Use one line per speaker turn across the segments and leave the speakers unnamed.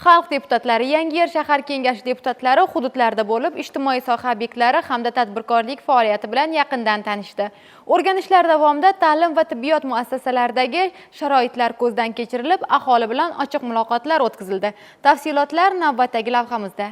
Xalq deputatlari Yangiyer shahar kengashi deputatlari hududlarda bo'lib, ijtimoiy soha obyektlari hamda tadbirkorlik faoliyati bilan yaqindan tanishdi. O'rganishlar davomida ta'lim va tibbiyot muassasalaridagi sharoitlar ko'zdan kechirilib, aholi bilan ochiq muloqotlar o'tkazildi. Tafsilotlar navbatdagi lavhamizda.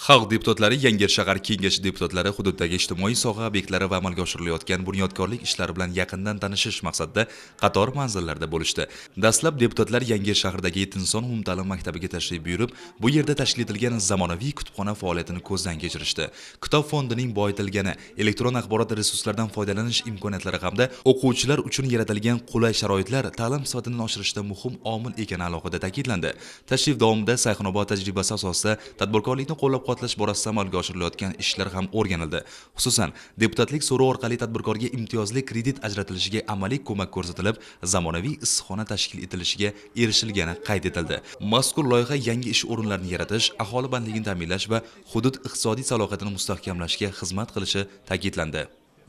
Xalq deputatlari Yangiyer shahar kengashi deputatlari hududdagi ijtimoiy soha obyektlari va amalga oshirilayotgan bunyodkorlik ishlari bilan yaqindan tanishish maqsadida qator manzillarda bo'lishdi. Dastlab deputatlar Yangiyer shahridagi Yetinson umumta'lim maktabiga tashrif buyurib, bu yerda tashkil etilgan zamonaviy kutubxona faoliyatini ko'zdan kechirishdi. Kitob fondining boyitilgani, elektron axborot resurslaridan foydalanish imkoniyatlari hamda o'quvchilar uchun yaratilgan qulay sharoitlar ta'lim sifatini oshirishda muhim omil ekani alohida ta'kidlandi. Tashrif davomida Sayxunobod tajribasi asosida tadbirkorlikni qo'llab-quvvatlash borasida amalga oshirilayotgan ishlar ham o'rganildi. Xususan, deputatlik so'rovi orqali tadbirkorga imtiyozli kredit ajratilishiga amaliy ko'mak ko'rsatilib, zamonaviy issiqxona tashkil etilishiga erishilgani qayd etildi. Mazkur loyiha yangi ish o'rinlarini yaratish, aholi bandligini ta'minlash va hudud iqtisodiy salohiyatini mustahkamlashga xizmat qilishi ta'kidlandi.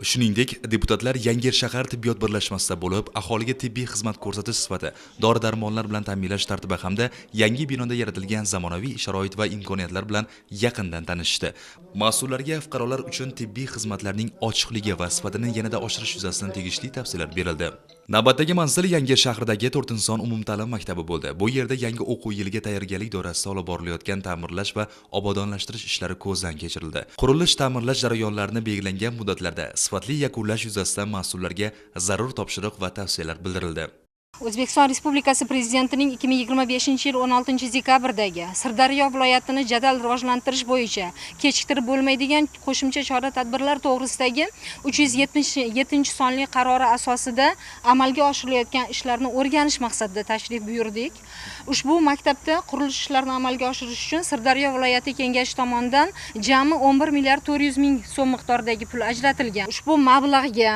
Shuningdek, deputatlar Yangiyer shahar tibbiyot birlashmasida bo'lib, aholiga tibbiy xizmat ko'rsatish sifati, dori-darmonlar bilan ta'minlash tartibi hamda yangi binoda yaratilgan zamonaviy sharoit va imkoniyatlar bilan yaqindan tanishdi. Mas'ullarga fuqarolar uchun tibbiy xizmatlarning ochiqligi va sifatini yanada oshirish yuzasidan tegishli tavsiyalar berildi. Navbatdagi manzil Yangiyer shahridagi 4-son umumta'lim maktabi bo'ldi. Bu yerda yangi o'quv yiliga tayyorgarlik doirasida olib borilayotgan ta'mirlash va obodonlashtirish ishlari ko'zdan kechirildi. Qurilish ta'mirlash jarayonlarini belgilangan muddatlarda sifatli yakunlash yuzasidan mas'ullarga zarur topshiriq va tavsiyalar bildirildi.
O'zbekiston Respublikasi Prezidentining 2025-yil 16-dekabrdagi Sirdaryo viloyatini jadal rivojlantirish bo'yicha kechiktirib bo'lmaydigan qo'shimcha chora-tadbirlar to'g'risidagi 377-sonli qarori asosida amalga oshirilayotgan ishlarni o'rganish maqsadida tashrif buyurdik. Ushbu maktabda qurilish ishlarini amalga oshirish uchun Sirdaryo viloyati kengashi tomonidan jami 11 milliard 400 ming so'm miqdoridagi pul ajratilgan. Ushbu mablag'ga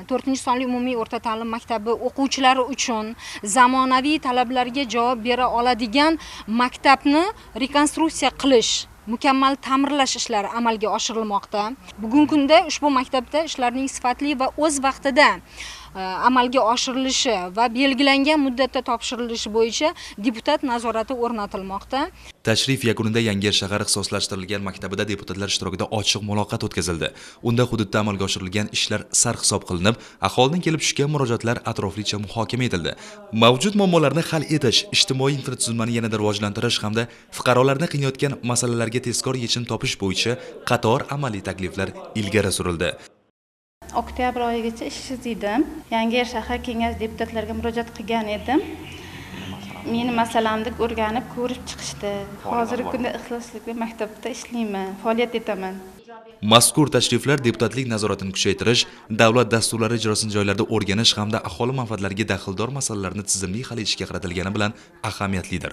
4-sonli umumiy o'rta ta'lim maktabi o'quvchilari uchun zamonaviy talablarga javob bera oladigan maktabni rekonstruksiya qilish, mukammal ta'mirlash ishlari amalga oshirilmoqda. Bugungi kunda ushbu maktabda ishlarning sifatli va o'z vaqtida amalga oshirilishi va belgilangan muddatda topshirilishi bo'yicha deputat nazorati o'rnatilmoqda.
Tashrif yakunida Yangiyer shahar ixtisoslashtirilgan maktabida deputatlar ishtirokida ochiq muloqot o'tkazildi. Unda hududda amalga oshirilgan ishlar sarhisob qilinib, aholidan kelib tushgan murojaatlar atroflicha muhokama etildi. Mavjud muammolarni hal etish, ijtimoiy infratuzilmani yanada rivojlantirish hamda fuqarolarni qiynayotgan masalalarga tezkor yechim topish bo'yicha qator amaliy takliflar ilgari surildi.
Oktyabr oyigacha ishsiz edim. Yangiyer shahar kengashi deputatlariga murojaat qilgan edim. Meni masalamni o'rganib, ko'rib chiqishdi. Hozirgi kunda ixtisosli maktabda ishlayman, faoliyat etaman.
Mazkur tashriflar deputatlik nazoratini kuchaytirish, davlat dasturlari ijrosini joylarda o'rganish hamda aholi manfaatlariga daxldor masalalarni tizimli hal etishga qaratilgani bilan ahamiyatlidir.